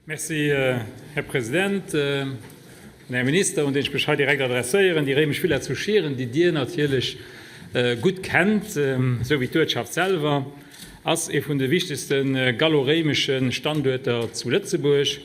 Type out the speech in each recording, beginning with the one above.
Merci, Här President. An Här Minister, un deen ech mech hei direkt adresséieren, déi réimesch Villa zu Schieren, déi Dir natierlech gutt kennt, esou wéi d'Uertschaft selwer, ass ee vun de wichtegste gallo-réimesche Standuerter zu Lëtzebuerg.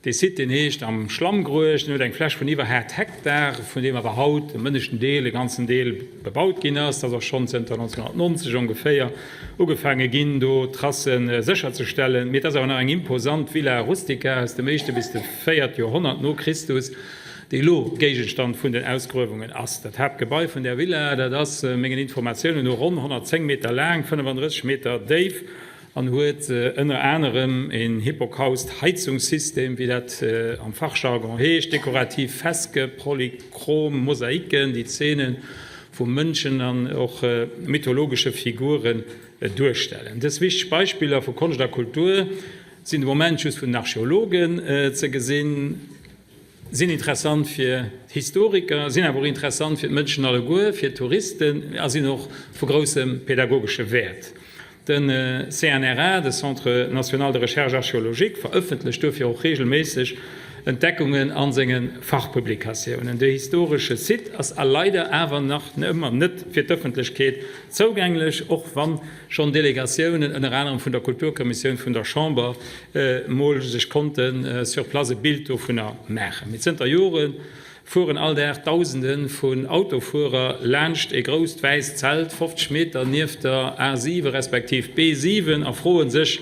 Dee Site, deen heescht Am Schlammgruecht, deen huet eng Fläch vun iwwer 8 Hektar, vun deem awer haut de mënneschten Deel, e ganzen Deel bebaut ginn ass. Et ass och schonn zënter 1990 ongeféier ugefaange ginn, do Tracë sécherzestellen. Mee et ass awer nach eng imposant Villa rustica aus dem éischte bis de véiert Joerhonnert no Christus, déi elo Géigenstand vun den Ausgruewungen ass. Dat Haaptgebai vun där Villa, dat ass mengen Informatiounen no ronn 110 Meter laang, 35 Meter déif an huet ënner anerem een Hypocaust-Heizungssystem, wéi dat am Fachjargon heescht, dekorativ Feske, polychrom Mosaiken, déi Zeene vu Mënschen an och mythologesche Figuren duerstellen. Dës wichteg Beispiller vu Konscht a Kultur sinn de Moment just vun den Archeologen ze gesinn. Sinn interessant fir d'Historiker, sinn awer och interessant fir d'Mënschen alleguer, fir d'Touristen a sinn och vu groussem pedagogesche Wäert. De CNRA, de Centre national de recherche archéologique, verëffentlecht duerfir och reegelméisseg Entdeckungen a senge Fachpublikatiounen. De historesche Site ass a leider awer nach ëmmer net fir d'Ëffentlechkeet zougänglech, och wann schonn Delegatiounen, ënner anerem vun der Kulturkommissioun vun der Chamber, mol sech konnte sur place e Bild dovunner maachen. Mee zënter Jore fueren all Dag Dausende vun Autofuerer laanscht e grousst wäisst Zelt 50 Meter nieft der A7 respektiv B7 a froe sech,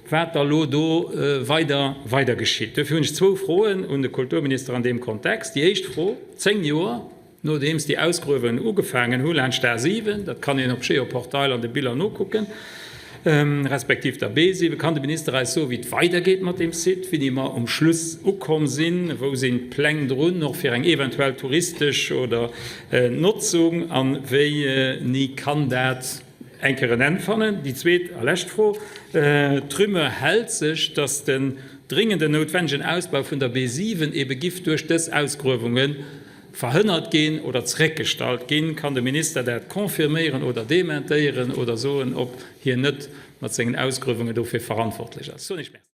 wat da lo do weider weider geschitt. Duerfir hunn ech zwou Froen un de Kulturminister an deem Kontext. Déi éischt Fro, 10 Joer Nodeems déi Ausgruewungen ugefaangen hu laanscht d'A7, dat kann een op Geoportail an de Biller nokucken, respektiv der B7, kann de Minister eis soen, wéi et weidergeet mat deem Site, wéini mer um Schluss ukomm sinn, wou sinn d'Pläng drun, och fir eng eventuell touristesch oder Notzung, a wéini kann dat eng Kéier en Enn fannen? Déi zweet a lescht Fro, D'Rumeur hält sech, datt den dringenden noutwennegen Ausbau vun der B7 ebe giff duerch dës Ausgruewungen verhënnert ginn oder zeréckgestallt ginn. Kann de Minister dat confirméieren oder dementéieren oder soen, ob hien net mat sengen Ausgruewungen dofir verantwortlech ass? Soen ech Merci.